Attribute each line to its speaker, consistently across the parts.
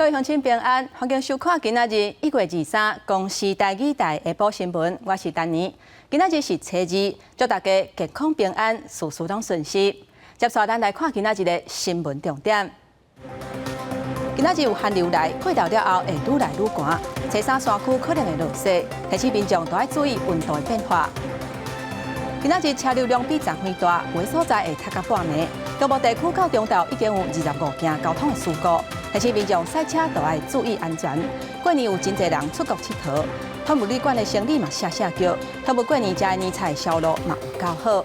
Speaker 1: 各位鄉親平安，歡迎收看今仔日1月23公視台語台下晡新聞，我是丹妮。今仔日是初二，祝大家健康平安，事事攏順遂。接下來咱來看今仔日的新聞重點。今仔日有寒流來，過晝了後會愈來愈寒。初三山區可能會落雪，提醒民眾都愛注意溫度的變化。今仔日車流量比昨昏大，有的所在會塞到半暝。中部地區到中晝已經有25件交通的事故，提醒民眾駛車都愛注意安全。過年有真濟人出國𨑨迌，湯姆旅館的生意嘛聲聲叫，湯姆過年食的年菜銷路嘛有夠好。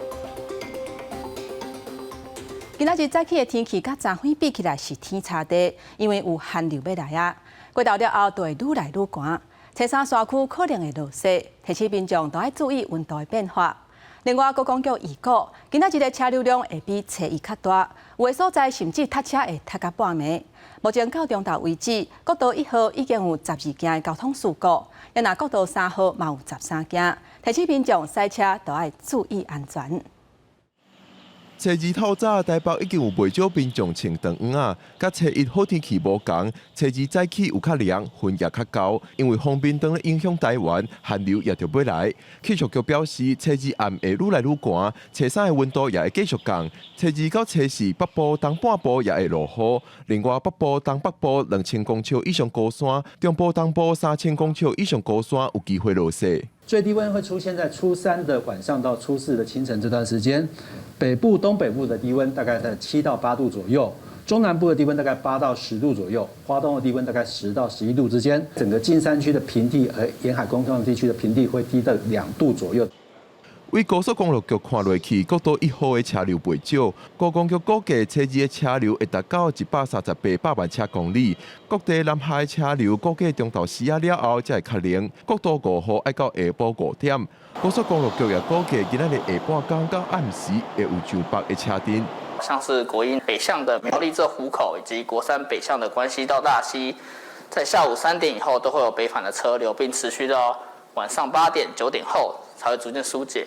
Speaker 1: 今仔日早起的天氣佮昨昏比起來是天差地，因為有寒流欲來啊。過晝了後就會愈來愈寒，初三山區可能會落雪，提醒民眾都愛注意溫度的變化。另外，觀光局預估，今仔日的車流量會比初一較大，有的所在甚至塞車會塞到半暝。目前到中晝為止，國道一號已經有12件的交通事故，啊若國道三號嘛有13件，提醒民眾駛車都愛注意安全。
Speaker 2: 初二透早，台北已經有袂少民眾穿長衫仔，佮初一好天氣無仝。初二早起有較涼，雲也較厚，因為鋒面當咧影響台灣，寒流也就欲來。氣象局表示，初二暗會愈來愈寒，初三的溫度也會繼續降。初二到初四，北部東半部也會落雨。另外，北部東北部2000公尺以上高山，中部東部3000公尺以上高山有機會落雪。
Speaker 3: 最低溫會出現在初三的晚上到初四的清晨這段時間，北部、東北部的低溫大概在7到8度左右，中南部的低溫大概8到10度左右，花東的低溫大概10到11度之間。整個近山區的平地和沿海工礦地區的平地會低到2度左右。
Speaker 2: 為高速公路局看落去，國道一號的車流袂少。觀光局估計，初二的車流會達到138.8萬車公里。各地南下的車流估計中晝時仔了後才會較冷。國道五號愛到下晡5點。高速公路局也估計，今仔日下半工到暗時會有上百的車陣。
Speaker 4: 像是國一北向的苗栗至湖口，以及國三北向的關西到大溪，在下午3點以後都會有北返的車流，並持續到晚上8點9點後才會逐漸疏解。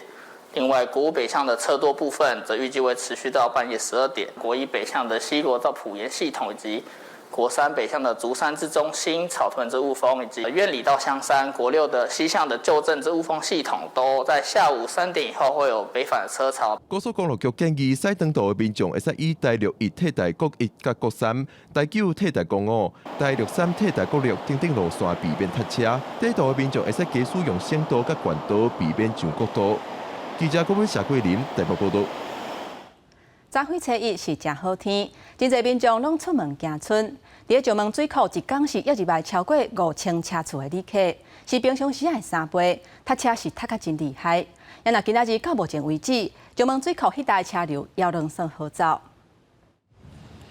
Speaker 4: 另外，國五北向的車多部分，則預計會持續到半夜12點。國一北向的西螺到埔鹽系統，以及國三北向的竹山至中興、草屯至霧峰，以及苑裡到香山、國六的西向的舊鎮至霧峰系統，都在下午3點以後會有北返的車潮。
Speaker 2: 高速公路局建議，駛長途的民眾會使以台六一替代國一佮國三，台九替代國五，台六三替代國六等等路線，避免塞車。短途的民眾會使加使用省道佮縣道，避免上國道。記者郭文謝桂林台北報道。
Speaker 1: 昨昏初一是誠好天，真濟民眾攏出門行春。佇咧石門水庫，一工是約入來超過5000車次的旅客，是平常時的3倍。塞車是塞甲真厲害。啊若今仔日到目前為止，石門水庫彼帶車流猶閣算好走。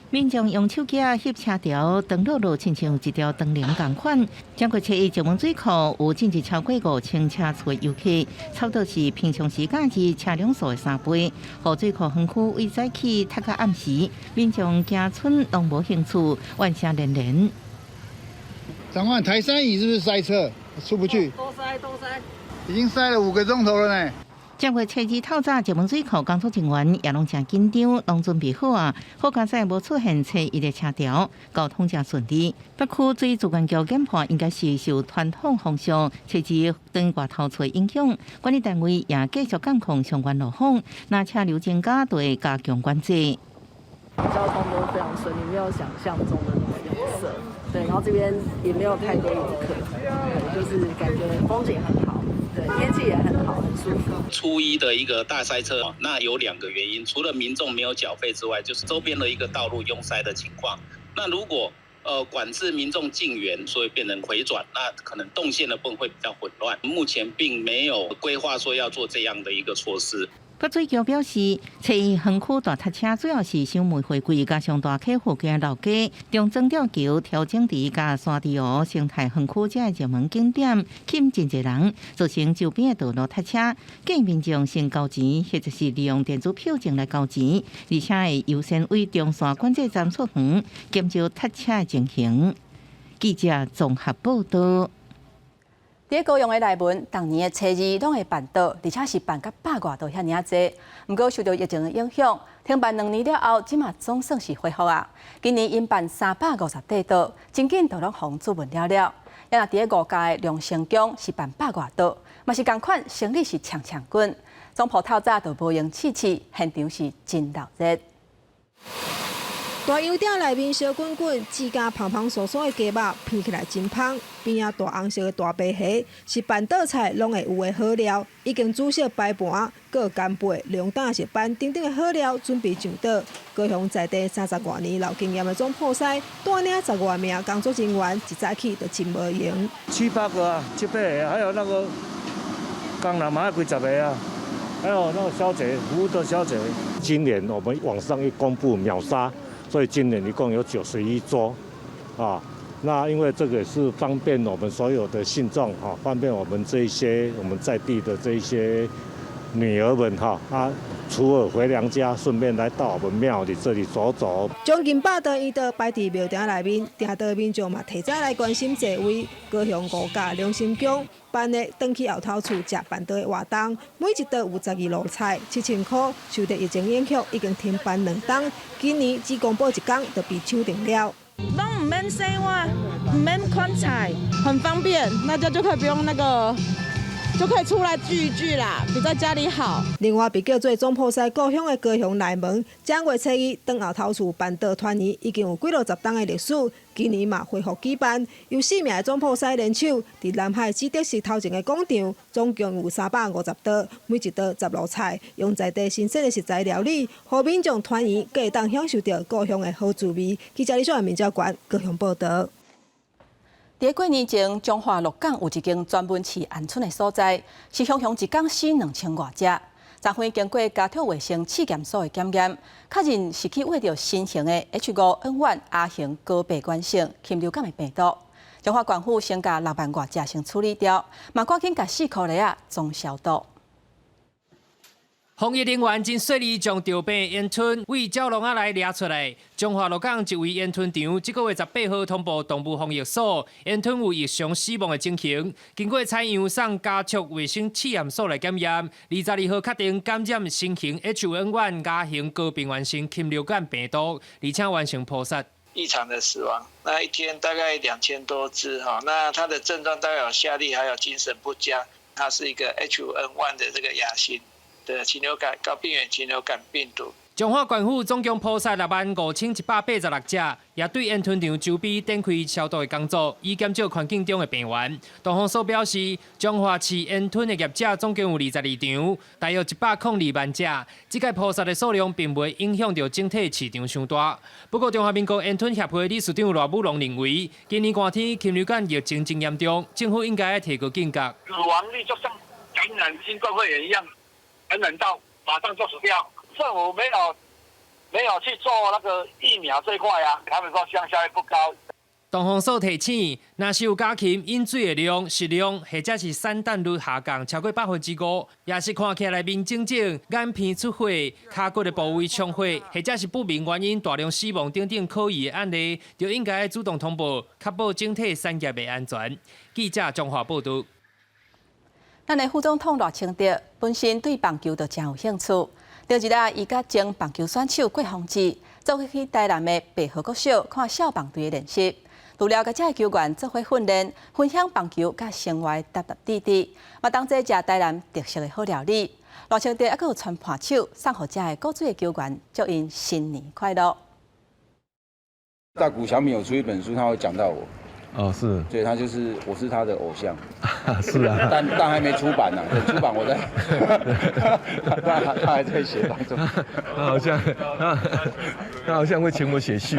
Speaker 5: 民眾用手機翕車潮，長轆轆親像一條長龍仝款。正月初一，石門水庫有進入超過5000車次的遊客，差不多是平常時假日車輛數的3倍。予水庫園區為早起塞到暗時，民眾行春攏無興趣，怨聲連連。
Speaker 6: 長官，台三乙是不是塞車？出不去？
Speaker 7: 都塞都塞，
Speaker 6: 已經塞了5個鐘頭了呢。
Speaker 5: 正月初二透早，石門水庫工作人員也攏誠緊張，攏準備好啊。好佳哉無出現初一的車潮，交通誠順利。北區水資源局研判，應該是受傳統風俗初二轉外頭厝影響，管理單位也繼續監控相關路況，若車流增加，就會加強管制。
Speaker 7: 交通都非常順利，沒有想象中的那麼擁塞。對，然後這邊也沒有太多遊客，對，就是感覺風景很好。對，天氣也很好，很舒服。
Speaker 8: 初一的一個大塞車，那有兩個原因，除了民眾沒有繳費之外，就是周邊的一個道路擁塞的情況。那如果管制民眾進園，所以變成迴轉，那可能動線的部分會比較混亂。目前並沒有規劃說要做這樣的一個措施。
Speaker 5: 北水局表示，初一園區大塞車主要是賞梅花季，加上大溪附近的老街、中正吊橋、調整池佮山豬湖生態園區這熱門景點，吸引真濟人，造成周邊的道路塞車。建議民眾先交錢，或者是利用電子票證來交錢，而且會優先為中線管制站出園，減少塞車的情形。記者綜合報道。
Speaker 1: 佇高雄的內門，逐年的初二攏會辦桌，而且是辦甲百外桌遐爾仔濟。毋過受著疫情的影響，停辦兩年了後，這馬總算是恢復啊。今年𪜶辦350塊桌，真緊就攏予注文了了。也若佇咧五家的龍成宮是辦百外桌，嘛是仝款，生意是搶搶滾。總鋪透早就無閒試試，現場是真鬧熱。
Speaker 9: 大油鼎內面燒滾滾，自家芳芳酥酥的雞肉闻起來真芳。邊仔大紅色的大白蝦是辦桌菜攏會有的好料，已經煮熟擺盤，閣有干貝、龍膽石斑等等的好料準備上桌。高雄在地三十外年老經驗的總鋪師，帶領十外名工作人員，一早起就真無閒。
Speaker 10: 七八個啊，七八個，還有那個工人嘛，幾十個啊，還有那個小姐，服務的小姐。
Speaker 11: 今年我們網上一公布秒殺。所以今年一共有91桌，啊，那因為這個是方便我們所有的信眾，哈，方便我們這一些我們在地的這一些女兒們，哈，啊，初二回娘家，順便來到我們廟裡這裡走走。
Speaker 9: 將近百桌圓桌擺佇廟埕內面，訂桌民眾嘛提早來關心座位。高雄五甲龍心宮辦的轉去後頭厝食辦桌的活動，每一桌有12路菜，7000塊。受著疫情影響，已經停辦兩冬，今年只公布一工就被搶定了。
Speaker 12: 攏毋免洗碗，毋免款菜，很方便，大家就可以不用那個。就可以出來聚一聚啦，比在家裡好。
Speaker 9: 另外，被叫做總鋪師故鄉的高雄內門，正月初一轉後頭厝辦桌團圓，已經有幾落十冬的歷史。今年嘛恢復舉辦，由四名的總鋪師聯手，佇南海志德市頭前的廣場，總共有350桌，每一桌十路菜，用在地新鮮的食材料理，予民眾團圓，閣會當享受著故鄉的好滋味。記者李小民教館高雄報導。
Speaker 1: 佇過年前，彰化鹿港有一間專門飼鵪鶉的所在，是雄雄一工死兩千外隻。昨昏經過家畜衛生試驗所的檢驗，確認是去餵著新型的 H5N1 亞型高病原性禽流感的病毒。彰化縣府先共6萬外隻先處理掉，嘛趕緊共四箍犁仔總消毒。
Speaker 13: 防疫人員真細膩，將著病鵪鶉對鳥籠仔內掠出來。彰化鹿港一位鵪鶉場，這個月18號通報動物防疫所，鵪鶉有異常死亡的情形。經過採樣送家畜衛生試驗所來檢驗，22號確定感染新型 H5N1 亞型高病原性禽流感病毒，而且完成撲殺。
Speaker 14: 異常的死亡，那一天大概2000多隻哈，那它的症狀大概有下痢，還有精神不佳，它是一個 H5N1 的這個亞型的禽流感高病原禽流感病毒。
Speaker 13: 彰化縣府總共撲殺65,186隻，也對鵪鶉場周邊展開消毒的工作，以減少環境中的病原。動防所表示，彰化飼鵪鶉的業者總共有22場，大約102萬隻。這個撲殺的數量並袂影響著整體市場傷大。不過，中華民國鵪鶉協會理事長賴武龍認為，今年寒天禽流感疫情真嚴重，政府應該提高警覺。
Speaker 15: 死亡率就像感染新冠肺炎一樣，感染到馬上就死掉。政府沒有去做那個疫苗這一塊啊，他們說效效益不高。
Speaker 13: 動防所提醒，若是有家禽飲水的量、食量，或者是產蛋率下降超過5%，也是看起來面腫腫、眼皮出血、跤骨的部位充血，或者是不明原因大量死亡等等可疑的案例，就應該主動通報，確保整體產業的安全。記者彰化報導。
Speaker 1: 咱的副總統賴清德本身對棒球就誠有興趣。頂一日，伊佮前棒球選手郭泓志做伙去台南的白河國小看少棒隊的練習，除了佮遮的球員做伙訓練，分享棒球佮生活的點點滴滴，嘛同齊食台南特色的好料理。賴清德猶閣有傳伴手送予遮的古錐的球員，祝𪜶新年快樂。
Speaker 16: 大谷翔平有出一本書，他會講到我。
Speaker 17: 哦，是，
Speaker 16: 對，他就是我是他的偶像，
Speaker 17: 是啊，
Speaker 16: 但還沒出版呢，等出版我再，他還在寫當中，
Speaker 17: 他好像會請我寫序。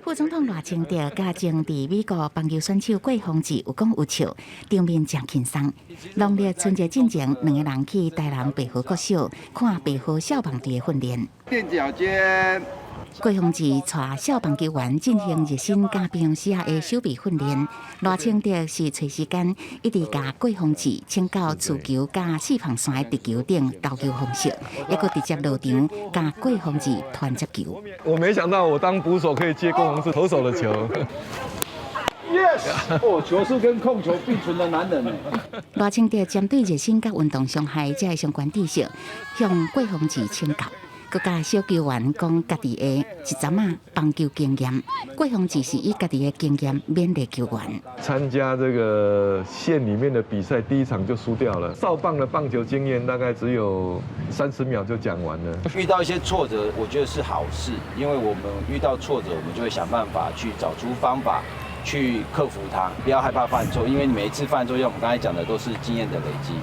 Speaker 18: 副總統賴清德佮前佇美國棒球選手郭泓志有講有笑，場面誠輕鬆。農曆春節進前，兩個人去台南白河國小看白河少棒隊的訓練。
Speaker 16: 墊腳尖。
Speaker 18: 郭泓志帶少棒球員進行熱身佮平時的守備訓練。賴清德是揣時間一直共郭泓志請教持球佮四縫線的直球等投球方式，猶閣直接落場共郭泓志傳接球。
Speaker 17: 我沒想到我當捕手可以接郭泓志投手的球。
Speaker 16: 耶！ Yes，哦，球速跟控球並存的男人。
Speaker 18: 賴清德針對熱身佮運動傷害這个相關知識，向郭泓志請教。閣佮小球員講家己的一陣仔棒球經驗，郭泓志是以家己的經驗勉勵球員。
Speaker 17: 參加這個縣裡面的比賽，第一場就輸掉了。少棒的棒球經驗大概只有30秒就講完了。
Speaker 19: 遇到一些挫折，我覺得是好事，因為我們遇到挫折，我們就會想辦法去找出方法去克服它。不要害怕犯錯，因為你每一次犯錯，像我們剛才講的，都是經驗的累積。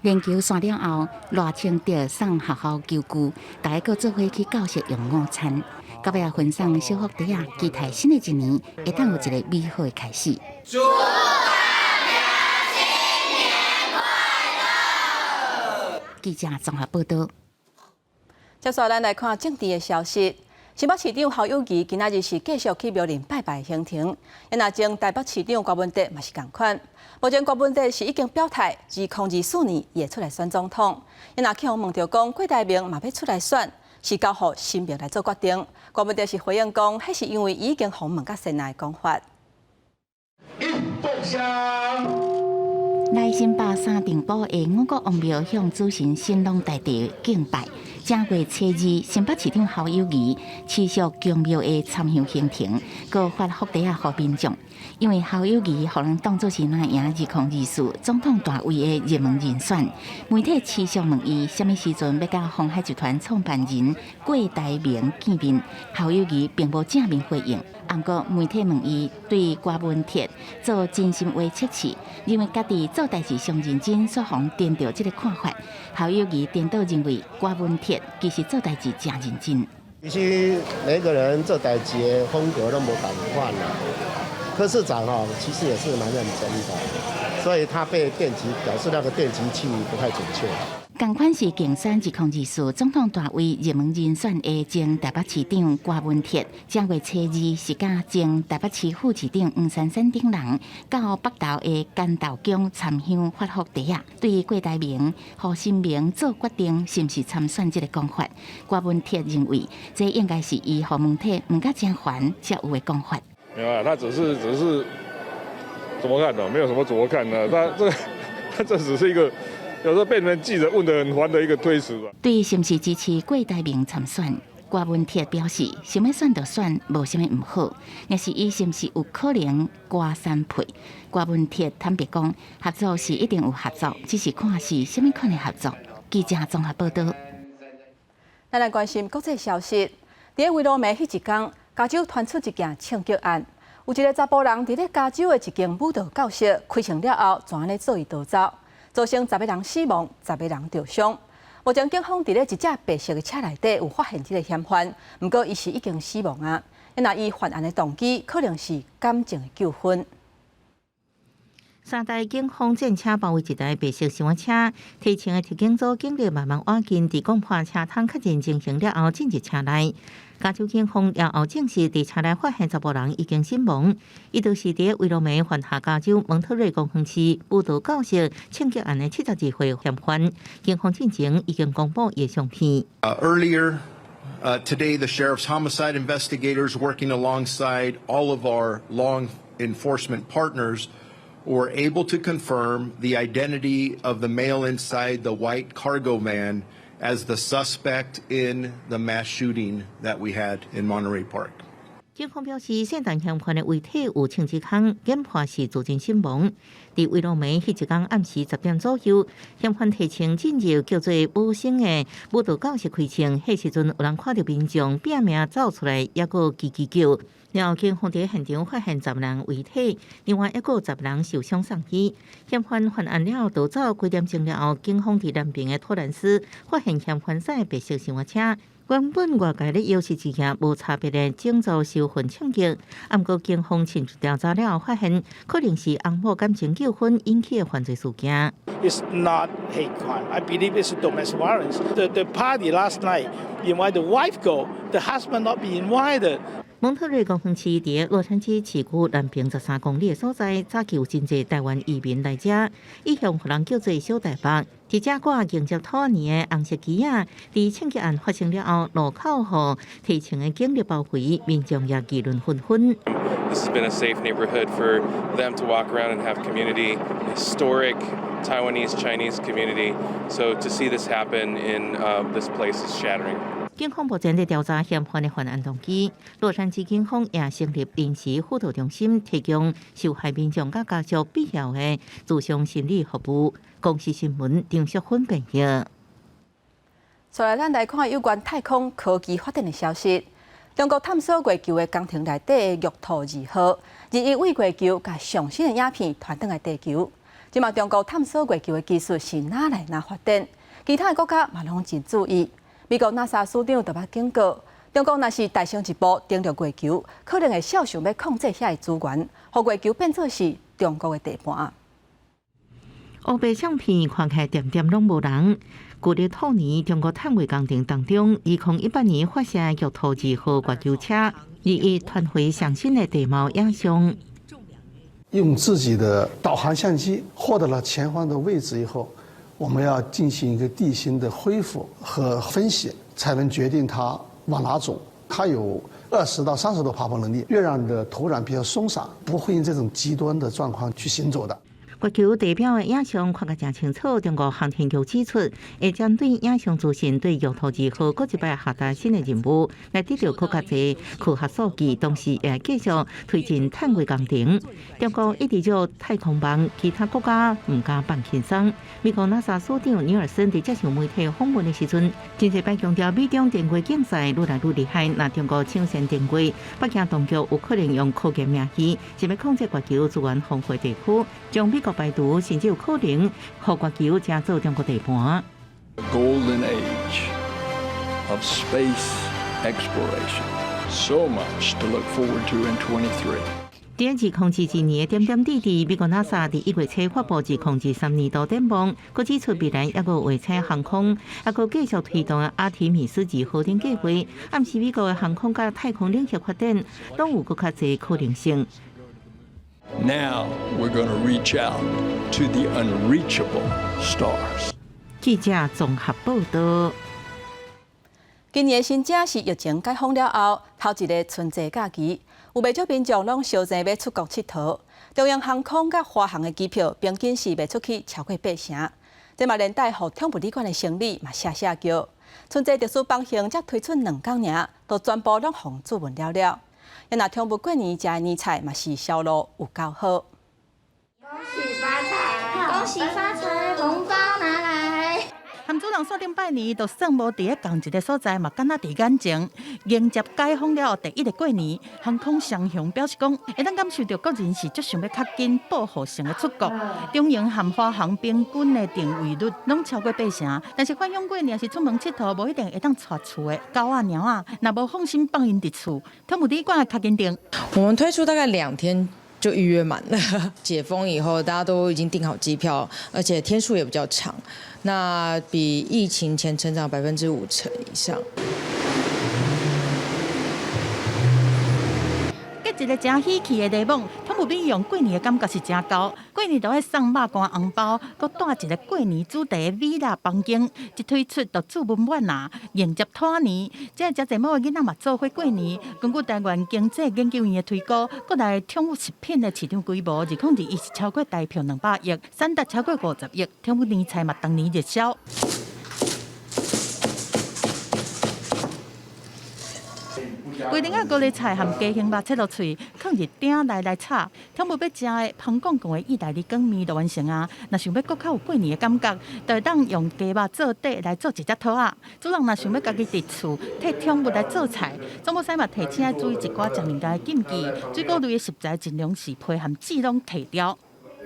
Speaker 18: 練球散了後，賴清德送學校球具，大家閣做伙去教室用午餐。到尾仔分送小福袋仔，期待新的一年會當有一個美好的開始。
Speaker 20: 祝大家新年快樂！
Speaker 18: 記者綜合報道。
Speaker 1: 接下來咱來看政治的消息。新北市長侯友宜今仔日是繼續去廟林拜拜行程，若前台北市長柯文哲嘛是仝款。目前柯文哲是已經表態，2024年會出來選總統。若去予問著講郭台銘嘛欲出來選，是交予神明來做決定。柯文哲是回應講，彼是因為伊已經予問甲仙的講法。
Speaker 20: 一
Speaker 18: 來新北三重埔的五穀王廟向主神神農大帝敬拜。正月初二，新北市長侯友宜持續宮廟的參香行程，閣發福袋仔予民眾。因為侯友宜予人當作是若贏2024總統大位的熱門人選，媒體持續問伊啥物時陣欲佮鴻海集團創辦人郭台銘見面，侯友宜並無正面回應。毋過媒體問伊對郭文鐵做真心話測試，認為家己做代誌上認真，煞予人顛倒這个看法。侯友宜顛倒認為郭文鐵其實做代誌誠認真。
Speaker 21: 其實每個人做代誌的風格都無仝款啦。柯市長哦，其實也是蠻認真的，所以他被電擊，表示那個電擊器不太準確。
Speaker 18: 仝款是競選2024總統大位熱門人選的前台北市長郭文鐵，正月初二是佮前台北市副市長黃珊珊等人到北投的干道宮參香發福袋仔。對於郭台銘、予神明做決定，是毋是參選這个講法？郭文鐵認為，這應該是伊予媒體問甲誠煩才有的講法。
Speaker 22: 沒有啊，他只是怎麼看的？沒有什麼怎麼看呢？他這只是一個。有時候被人記者問得很煩的一個推辭吧。
Speaker 18: 對，是毋是支持郭台銘參選？郭文鐵表示，想欲選就選，無啥物毋好。若是伊是毋是有可能郭三配？郭文鐵坦白講，合作是一定有合作，只是看是啥物款的合作。記者綜合報道。
Speaker 1: 咱來關心國際消息。佇維羅梅彼一工，加州傳出一件槍擊案，有一個查埔人佇咧加州的一間舞蹈教室開槍了後，就按呢做伊逃走。造成十個人死亡，十個人著傷。目前警方佇咧一隻白色的車內底有發現這个嫌犯，毋過伊是已經死亡啊。若伊犯案的動機可能是感情的糾紛。
Speaker 5: 三台警方戰車包圍一台白色小車，提槍的特警組警力慢慢倚近，佇廣破車窗確認情形了後，進入車內。加州警方了後證實，佇車內發現查埔人已經死亡。伊就是佇維羅梅犯下加州蒙特瑞公園市舞蹈教室槍擊案的72歲嫌犯。警方進前已經公布伊的相片。
Speaker 23: Earlier today, the sheriff's homicide investigators working alongside all of our law enforcement partners were able to confirm the identity of the male inside the white cargo van as the suspect in the mass shooting that we had in Monterey Park.
Speaker 5: 警方表示，聖誕嫌犯的遺體有槍支孔，研判是自盡身亡。佇維羅梅彼一工暗時10點左右，嫌犯提槍進入叫做舞星的舞蹈教室開槍，彼時陣有人看著民眾拼命走出來，猶閣吱吱叫。然後警方佇現場發現十人遺體，另外猶閣十人受傷送醫。嫌犯犯案了後逃走幾點鐘了後，警方佇南邊的托蘭斯發現嫌犯駛的白色小車。原本外界咧猶是一件無差別的種族仇恨槍擊，毋過警方深入調查了後，發現可能是翁某感情糾紛引起的犯罪事件。
Speaker 24: It's not hate crime. I believe it's domestic violence. The party last night invite the wife go, the husband not be invited.
Speaker 5: 蒙特瑞高峰市佇洛杉磯市區南邊13公里的所在，早期有真濟台灣移民來遮，一向予人叫做小台北。佇遮掛迎接兔年的紅色旗仔，佇槍擊案發生了後，路口予提槍的警力包圍，民眾也議論紛紛。
Speaker 2: This has been a safe neighborhood for them to walk around and have community, historic Taiwanese Chinese community. So to see this happen in this place is shattering.
Speaker 5: 警方目前在調查嫌犯的犯案動機。洛杉磯警方也成立臨時輔導中心，提供受害民眾佮家屬必要的諮商心理服務。公視新聞張淑芬編譯。
Speaker 1: 再來，咱來看有關太空科技發展的消息。中國探索月球的工程內底的玉兔二號，日日對月球共上新的影片傳轉來地球。這馬中國探索月球的技術是愈來愈發展，其他的國家嘛攏真注意。美國 NASA 署長就捌警告，中國若是大先一步登陸月球，可能會肖想欲控制遐的資源，予月球變做是中國的地盤。
Speaker 5: 烏白相片看起來恬恬攏無人。舊曆兔年中國探月工程當中，2018年發射玉兔二號月球車，日日傳回上新的地貌影像。
Speaker 3: 用自己的導航相機獲得了前方的位置以後，我們要進行一個地形的恢復和分析，才能決定它往哪走。它有20到30度爬坡能力，月壤的土壤比較鬆散，不會因這種極端的狀況去行走的。
Speaker 5: 月球地表的影像看甲誠清楚。中國航天局指出，會針對影像資訊對玉兔二號閣一擺下達新的任務，來得到閣較濟科學數據，同時也繼續推進探月工程。中國一直做太空夢，其他國家毋敢放輕鬆。美國 NASA 署長尼爾森佇接受媒體訪問的時陣，真濟擺強調美中電月競賽愈來愈厲害。若中國搶先登月，北京當局有可能用科技名義，想欲控制月球資源豐富地區，將美國排除，甚至有可能予月球成做中國地盤。
Speaker 4: Golden age of space exploration. So much to look forward to in 23.
Speaker 5: 佇2022年的點點滴滴，美國 NASA 佇1月初發布2023年度展望，閣指出未來猶閣有衛星航空，猶閣繼續推動阿提米斯二號等計劃，暗示美國的航空佮太空領域發展，攏有閣較濟可能性。
Speaker 4: Now we're going to reach out to the unreachable stars.
Speaker 5: 記者綜合報道。
Speaker 1: 今年新正是疫情解封了後，頭一个春節假期，有袂少民眾攏相爭欲出國𨑨迌。長榮航空佮華航的機票平均是賣出去超過八成，這嘛連帶予寵物旅館的生意嘛聲聲叫。春節特殊班行才推出2工爾，都全部攏予注文了了。若寵物過年食的年菜嘛是銷路有夠好。
Speaker 20: 恭喜發財！恭喜發財！紅包拿來！
Speaker 6: 和主人鎖頂拜年，就算無佇咧仝一个所在，嘛敢若佇眼前迎接解封了後第一个過年。航空雙雄表示講，會當感受著國人是足想欲較緊報復性的出國。長榮和華航平均的訂位率攏超過八成，但是反向過年是出門𨑨迌，無一定會當帶厝的狗仔貓仔，若無放心放𪜶佇厝，寵物旅館會較緊訂。
Speaker 25: 我們推出大概2天就預約滿了。解封以後，大家都已經訂好機票，而且天數也比較長，那比疫情前成長50%以上。
Speaker 6: 一个誠喜氣的禮物，寵物美容過年的感覺是誠厚。過年就愛送肉乾紅包，閣帶一个過年主題的美麗房間，一推出就注文滿啊，迎接兔年。這誠濟某的囡仔嘛做伙過年。根據台灣經濟研究院的推估，國內寵物食品的市場規模，2021是超過台票200億，產值超過50億。寵物年菜嘛，當年熱銷。規頂仔高麗菜和雞胸肉切落喙，囥佇鼎內來炒。寵物欲食的芳廣廣的義大利捲麵就完成啊！若想欲閣較有過年的感覺，就會當用雞肉做底來做一隻兔仔。主人若想欲家己佇厝替寵物來做菜，總鋪師嘛提醒愛注意一寡食物件的禁忌，水果類的食材盡量是皮和籽攏剔掉。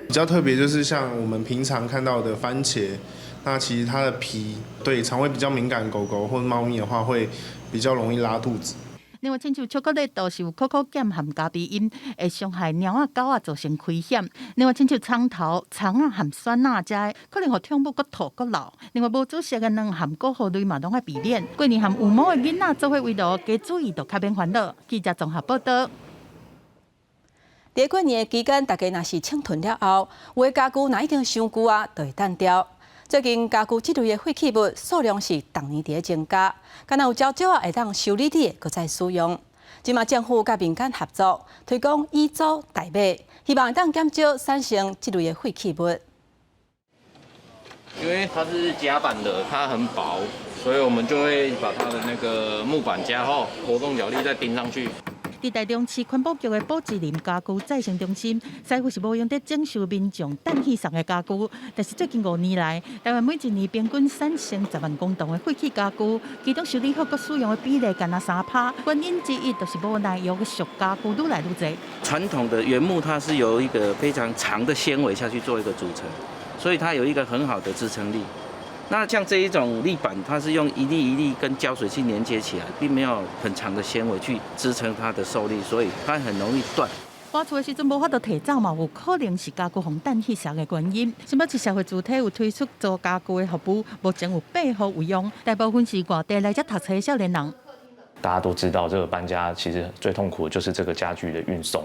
Speaker 26: 比較特別就是像我們平常看到的番茄，那其實它的皮對腸胃比較敏感狗狗或貓咪的話，會比較容易拉肚子。
Speaker 6: 另外，親像巧克力都是有可可鹼含咖啡因，會傷害貓仔狗仔造成危險。另外，親像蔥頭、蔥仔含酸鈉，遮可能予寵物閣吐閣漏。另外，無煮熟的卵含果核類嘛，攏愛避免。過年和有毛的囡仔做伙圍爐，加注意就較免煩惱。記者綜合報道。
Speaker 1: 佇過年的期間，大家若是清囤了後，有的家具若已經傷舊啊，就會擲掉。最近家具這類的廢棄物數量是逐年佇咧增加，敢若有少少仔會當修理的，閣再使用。這馬政府佮民間合作，推廣以租代買，希望會當減少產生這類的廢棄物。
Speaker 7: 因為它是夾板的，它很薄，所以我們就會把它的那個木板加厚，活動腳力再釘上去。
Speaker 6: 佇台中市環保局的寶芝林家具再生中心，師傅是無閒佇整修民眾擲棄送的家具，但是最近5年來，台灣每一年平均產生10萬公噸的廢棄家具，其中修理好閣使用的比例干焦3%。原因之一就是無耐用的俗家具愈來愈濟。
Speaker 8: 傳統的原木它是由一個非常長的纖維下去做一個組成，所以它有一個很好的支撐力。那像這一種立板，它是用一粒一粒跟膠水去連接起來，並沒有很長的纖維去支撐它的受力，所以它很容易斷。
Speaker 6: 搬厝的時陣無法度提走嘛，有可能是家具予擲棄送的原因。新北市社會團體有推出租家具的服務，目前有8戶有用，大部分是外地來遮讀冊的少年人。
Speaker 9: 大家都知道，這個搬家其實最痛苦的就是這個家具的運送。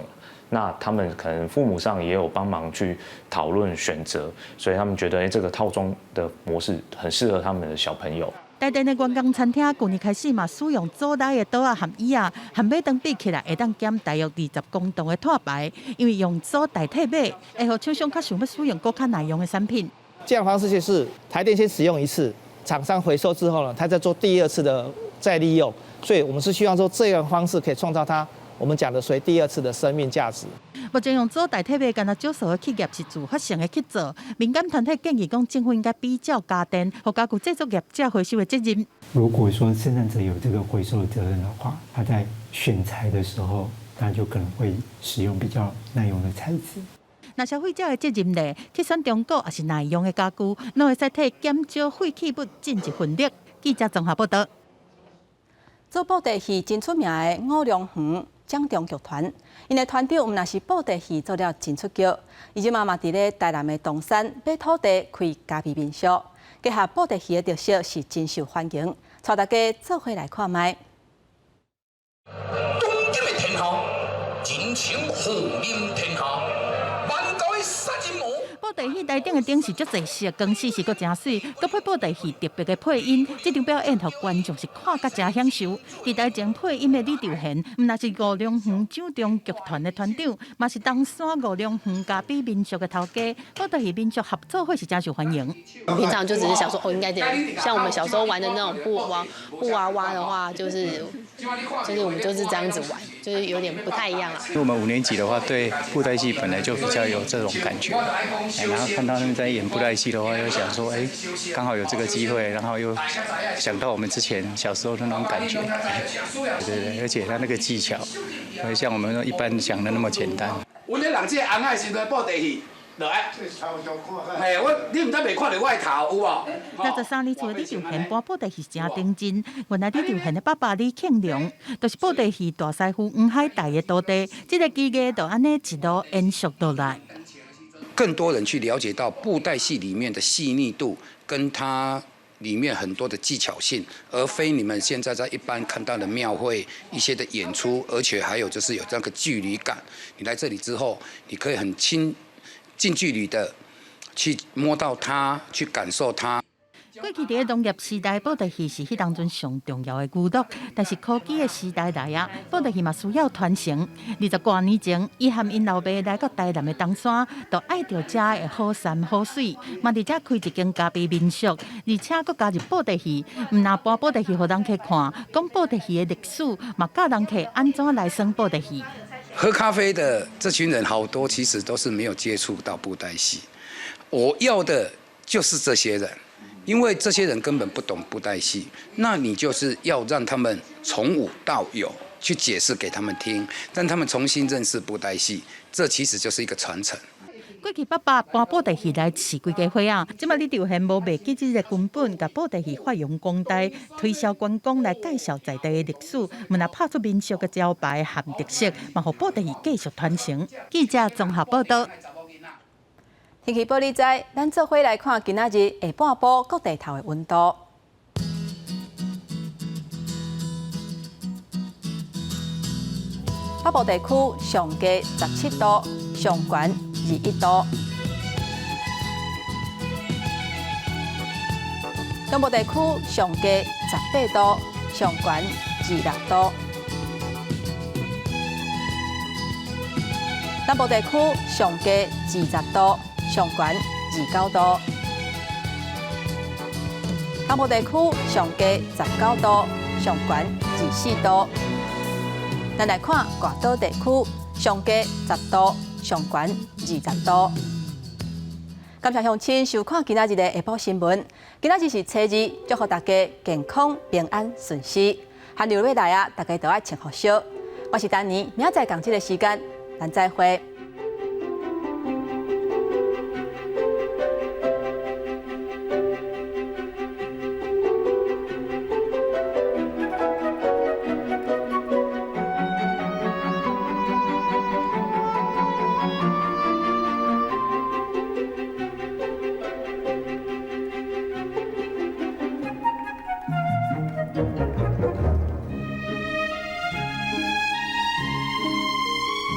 Speaker 9: 那他們可能父母上也有幫忙去討論選擇，所以他們覺得這個套裝的模式很適合他們的小朋友。
Speaker 6: 台電的員工餐廳舊年開始嘛，使用組來的桌仔和椅仔，和馬燈比起來，會當減大約20公噸的碳排，因為用組代替買，會予廠商較想欲使用閣較耐用的產品。
Speaker 10: 這樣方式就是台電先使用一次，廠商回收之後呢，他再做第二次的再利用，所以我們是希望說這樣方式可以創造它。我們講的屬於第二次的生命價值。
Speaker 6: 目前用組代替買，干焦少數的企業是自發性的去做。民間團體建議講，政府應該比照家電，予家具製作業者回收的責任。
Speaker 11: 如果說生產者有這個回收的責任的話，他在選材的時候，他就可能會使用比較耐用的材質。
Speaker 6: 若消費者的責任咧，去選中古抑是耐用的家具，攏會使替減少廢棄物盡一份力。記者綜合報道。
Speaker 1: 做布袋戲真出名的吳良園掌中劇團，𪜶的團長毋但是布袋戲做了真出格，伊這馬嘛佇咧台南的東山買土地開咖啡民宿，結合布袋戲的特色是真受歡迎，帶大家做伙來看覓。
Speaker 12: 當今的天下，人稱虎臨天下。
Speaker 6: 布袋戲台頂的燈是足濟色，光線是閣誠媠，閣配布袋戲特別的配音，這場表演予觀眾是看甲誠享受。佇台前配音的李兆賢，毋但是吳良園掌中劇團的團長，嘛是東山吳良園咖啡民宿的頭家。布袋戲民宿合作會是誠受歡迎。
Speaker 27: 平常就只是想說，哦，應該點，像我們小時候玩的那種布娃娃的話，就是我們就是這樣子玩，就是有點不太一樣啊。
Speaker 28: 我們五年級的話，對布袋戲本來就比較有這種感覺。然後看到他們在演布袋戲的話，又想說，哎，剛好有這個機會，然後又想到我們之前小時候的那種感覺，對對對，而且他那個技巧，不會像我們一般想的那麼簡單。
Speaker 29: 阮咧人這個紅海時陣布袋戲，就愛，嘿，我你毋知袂看著我的頭有無？63
Speaker 6: 年厝的李兆賢搬布袋戲誠認真，原來李兆賢的爸爸李慶良，就是布袋戲大師傅黃海岱的徒弟，這個技藝就按呢一路延續落來。
Speaker 30: 更多人去了解到布袋戲裡面的細膩度，跟它裡面很多的技巧性，而非你們現在在一般看到的廟會一些的演出，而且還有就是有這個距離感。你來這裡之後，你可以很親近距離的去摸到它，去感受它。
Speaker 6: 過去佇咧農業時代，布袋戲是彼當陣上重要的娛樂。但是科技的時代來啊，布袋戲嘛需要傳承。20多年前，伊和𪜶老爸來到台南的東山，就愛著遮的好山好水，嘛佇遮開一間咖啡民宿，而且閣加入布袋戲，毋但搬布袋戲予人客看，講布袋戲的歷史，嘛教人客按怎來耍布袋戲。
Speaker 30: 喝咖啡的這群人好多，其實都是沒有接觸到布袋戲。我要的就是這些人。因為這些人根本不懂布袋戲，那你就是要讓他們從無到有去解釋給他們聽，讓他們重新認識布袋戲，這其實就是一個傳承。
Speaker 6: 過去爸爸搬布袋戲來飼規家伙仔，這馬李兆賢無袂記這個根本，共布袋戲發揚光大，推銷觀光來介紹在地的歷史，毋但拍出民俗的招牌和特色，嘛予布袋戲繼續傳承。記者綜合報道。
Speaker 1: 天氣報你知，咱做伙來看今仔日下半晡各地頭的溫度。北部地區上低17度，上懸21度；中部地區上低18度，上懸26度；南部地區上低20度，上懸29度；東部地區上低19度，上懸24度。咱來看外島地區，上低10度，上懸20度。感謝鄉親收看今仔日的下晡新聞。今仔日是初二，祝福大家健康平安順遂。寒流欲來啊，大家都愛穿厚恤。我是丹妮，明仔載仝這个時間，咱再會。